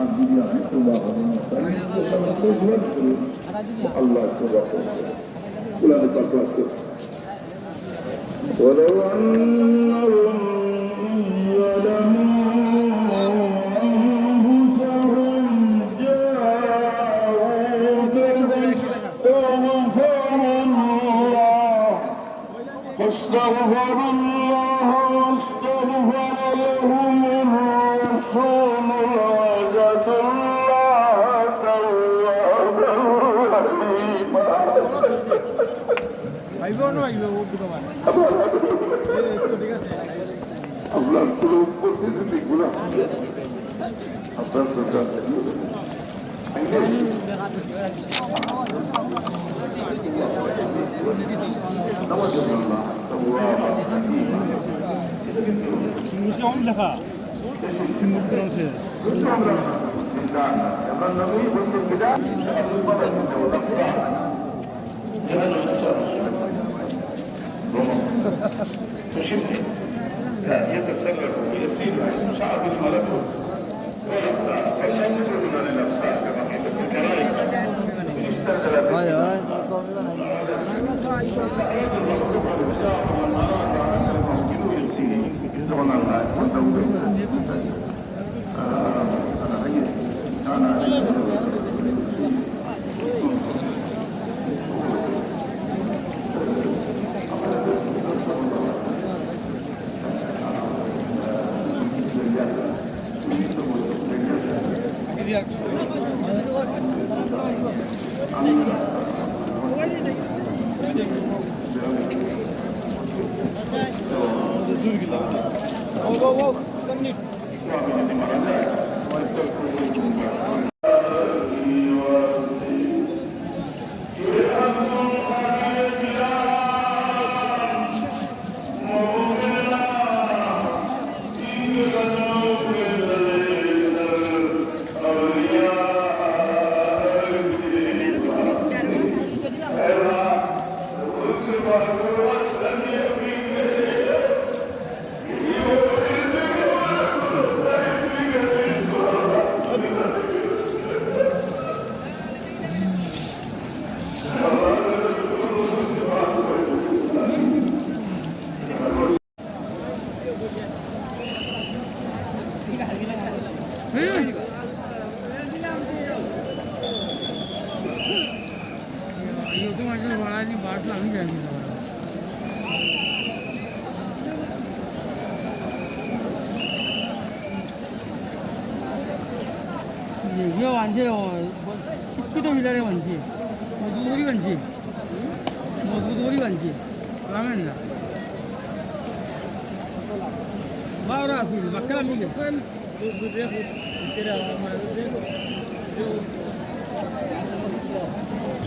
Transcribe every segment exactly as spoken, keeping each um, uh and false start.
আর যদি আপনি তওবা করেন, তাহলে আল্লাহ তওবা করবেন। কোরআনে পাক আছে, ولو أنهم إذ ظلموا أنفسهم جاءوك فاستغفروا الله فاستغفروا الله واستغفر لهم الرسول لوجدوا الله توابا رحيما. আপনার কোনো উপস্থিতি দেখব না। আপনার প্রচার ইয়ে বানছে, ও, শিক্ষিত বিলারে বানছে, মজবুত করি বানছে, মজবুত করি বানছে, রামেন না। বারো আসুন, বাক্কা আমি গেছেন।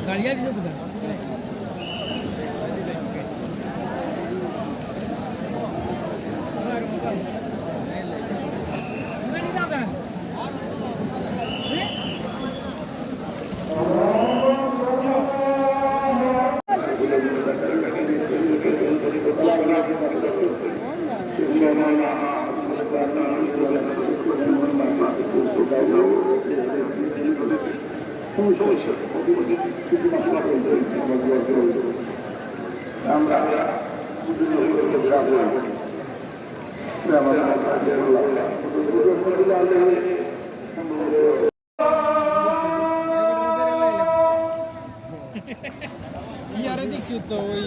গাড়ি আর দিছে কোথায়? আমরা ইয়ারে দেখছি তো ওই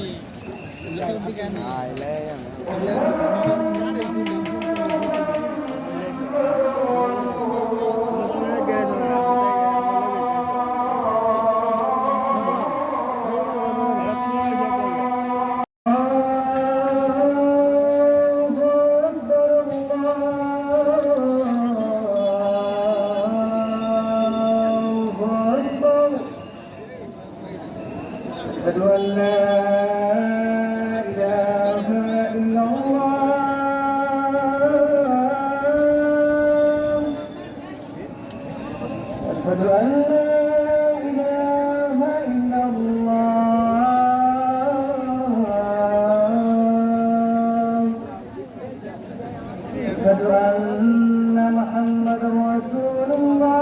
أشهد أن لا إله إلا الله. أشهد أن لا إله إلا الله. أشهد أن محمدا رسول الله.